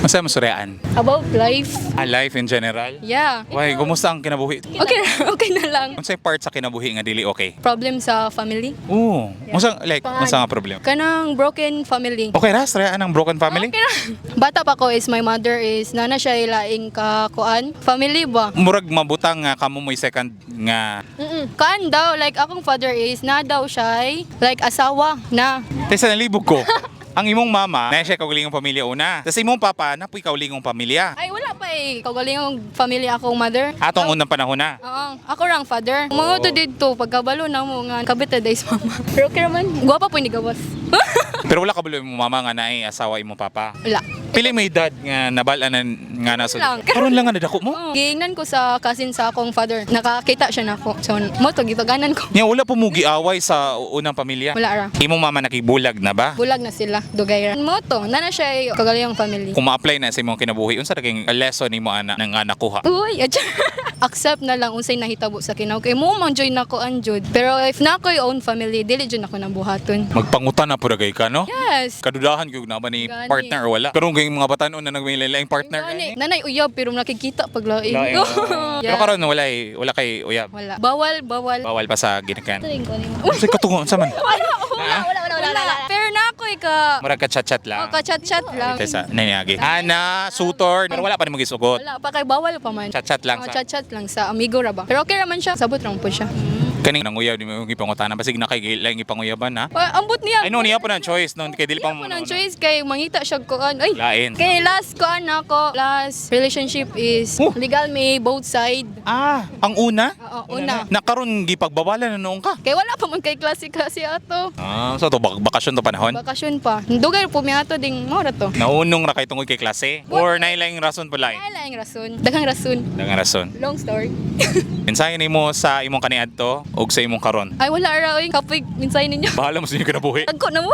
Unsa mo suryaan? About life. Ah, life in general? Yeah. Why, kumusta ang kinabuhi? Okay, okay na lang. Unsay part sa kinabuhi nga dili okay? Problem sa family. Oo. Unsa, like, unsa nga problema? Kanang broken family. Okay ra, suryaan ang broken family? Okay ra. Bata pa ko is my mother is nana siya ilaing kakuan. Family ba? Murag mabutang nga kamo mo'y second nga. Kuan daw, like akong father is na daw siya ay, like asawa na. Tesa, nalibog ko. Ang imong mama, na siya kaugalingong pamilya una. Tapos imong papa, napuy kaugalingong pamilya. Ay, wala pa eh. Kaugalingong family akong mother. Atong unang panahon na. Oo, ako rang father. Mga to dito, pagkabalo na mo nga, kabit na days mama. Pero okay raman, gwapa po ni gawas. Pero wala kabalo imong mama nga naay asawa imong papa. Wala. Pili may edad nga nabal-an na nga nasa. Lang. Karon lang nga nadako mo. Oo. Giingnan ko sa cousin sa akong father. Nakakita siya nako. So, mo to gituganan ko. Nya wala po mo giaway sa unang pamilya. Wala ra. Imong mama nakibulag na ba? Bulag na sila, dugay ra. Mo to, nana siya ay kagalayong family. Kung ma-apply na sa imong kinabuhi, unsa naging lesson nimo ana nga nakuha? Uy, adya. Accept na lang unsay nahitabo sa kinaw. Kay mo man join nako ang jud. Pero if na ako'y own family, dili jud nako nang buhaton. Magpangutan na pud ka, no? Yes. Kadudahan gyud na ba ni Gani. partner o wala? Karon kay mga batanon na nagmilalaing partner. Gani, nanay uyab pero nakikita pag laing. Laing, oo. Pero karon wala eh, wala kay uyab. Wala. Bawal, bawal. Bawal pa sa ginakan. Unsay katungo unsa man? Wala, wala, wala, wala, wala. Pero na ako'y ka Murag ka chat-chat lang. Oh, ka chat-chat lang. Kaysa naniagi. Ana, sutor, pero wala pa nimo gisugot. Wala pa kay bawal pa man. Chat-chat lang Oh, sa. chat-chat lang sa amigo ra ba. Pero okay ra man siya. Sabot ra man po siya. Kaning nanguyab di mo gipangutana basig na kay laing gipanguyaban ha. Ah, ambot niya. Ay no, niya po ng choice no kay dili pa Niya mo. po ng choice kay mangita siya kuan. Ay. Lain. Kay last kuan ako, last relationship is Oh. legal may both side. Ah, ang una? Oo, una. Nakaron gipagbawalan na noon ka. Kay wala pa man kay klase-klase ato. Ah, so to bakasyon to panahon. Bakasyon pa. Dugay po mi ato ding mao ra to. Naunong ra kay tungod kay klase or nailaing rason pala. Ay laing rason. Daghang rason. Daghang rason. Long story. Mensahe nimo sa imong kaniadto ug sa imong karon. Ay, wala ra oy, kapoy minsay ninyo. Bahala mo sa inyong kinabuhi. Tagko na mo.